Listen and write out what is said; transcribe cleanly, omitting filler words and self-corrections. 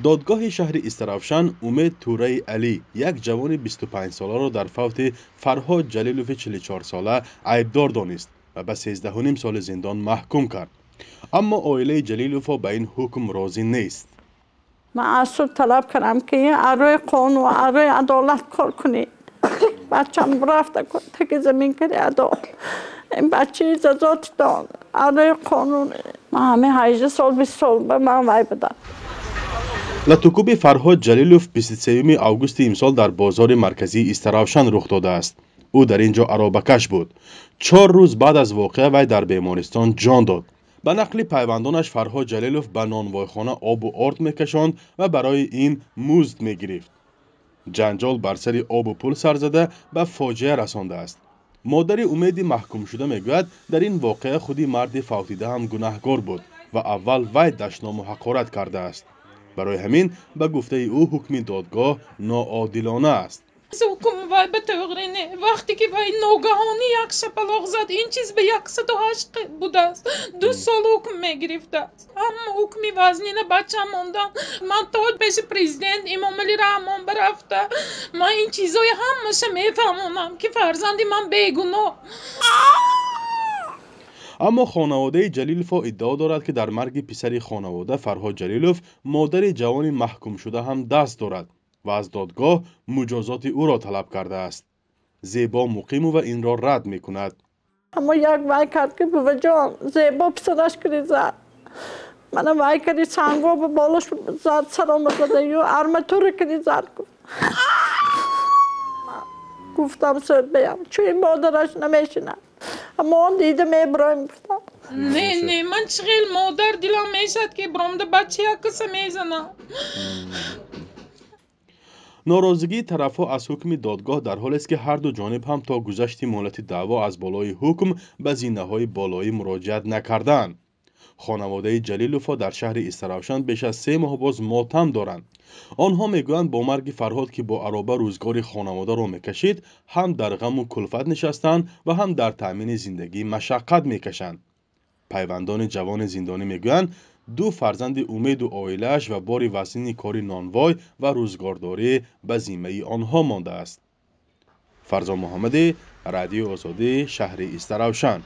Додгоҳи шаҳри Истаравшан Умед Тураи Алӣ, як ҷавони 25-соларо дар фавти Фарҳод Ҷалилови 44-сола айбдор донист ва ба 13,5 соли зиндон маҳкум кард. Аммо оилаи Ҷалиловҳо ба ин ҳукм розӣ нест. Ман аз суд талаб кардам, ки аз рӯи қонун, аз рӯи адолат кор кунед. Бачам рафта таки замин карди адол. Ин бачаи зазотитон аз рӯи қонун. Ман ҳамин 18 сол, 20 сол ба ман вай будам. Латукуби Фарҳод Ҷалилов 23 августи имсол дар бозори марказии Истаравшан рух додааст. Ӯ дар ин ҷо аробакаш буд. 4 рӯз баъд аз воқеа вай дар бемористон ҷон дод. Ба нақли пайвандонаш, Фарҳод Ҷалилов ба нонвойхона обу орд мекашонд ва барои ин музд мегирифт. Ҷанҷол бар сари обу пул сар зада ба фоҷиа расондааст. Модари Умеди маҳкумшуда мегӯяд, дар ин воқеа худи марди фавтида ҳам гунаҳкор буд ва аввал вай дашному ҳақорат кардааст. Барои ҳамин, ба гуфтаи ӯ, ҳукми додгоҳ ноодилона аст. Ҳукм вай ба тоғрӣ не. Вақте ки вай ногаҳонӣ як шапалоқ зад, ин чиз ба 108 будааст. 2 сол ҳукм мегирифтааст. Ҳама ҳукми вазнина бачам мондан. Ман то пеши президент Эмомалӣ Раҳмон барафта. Ман ин чизои ҳамаша мефаҳмонам, ки фарзанди ман бегуноҳ. Аммо хонаводаи Ҷалиловҳо иддао дорад, ки дар марги писари хонавода Фарҳод Ҷалилов модари ҷавони маҳкумшуда ҳам даст дорад ва аз додгоҳ муҷозоти ӯро талаб кардааст. Зебо Муқимова инро рад мекунад. Аммо як вай кард, ки буваҷон, Зебо писараш кири зад. Мана вай карди санго ба болош зад, сарома зада, ю арматура кири зад. Гуфтам сӯдбаям, чун ин модараш намешинад. Аммо он дида мебироем, гуфтам. Не, не, ман чӣ хел модар дилам мешад, ки биромда бача як каса мезанам. Норозигии тарафҳо аз ҳукми додгоҳ дар ҳолест, ки ҳарду ҷониб ҳам то гузашти муҳлати даъво аз болои ҳукм ба зинаҳои болоӣ муроҷиат накарданд. Хонаводаи Ҷалиловҳо дар шаҳри Истаравшан беш аз 3 моҳ боз мотам доранд. Онҳо мегӯянд, бо марги Фарҳод, ки бо ароба рӯзгори хонаводаро мекашид, ҳам дар ғаму кулфат нишастанд ва ҳам дар таъмини зиндагӣ машаққат мекашанд. Пайвандони ҷавони зиндонӣ мегӯянд, ду фарзанди Умеду оилааш ва бори вазнини кори нонвой ва рӯзгордорӣ ба зиммаи онҳо мондааст. Фарзон Муҳаммадӣ, Радиои Озодӣ, шаҳри Истаравшан.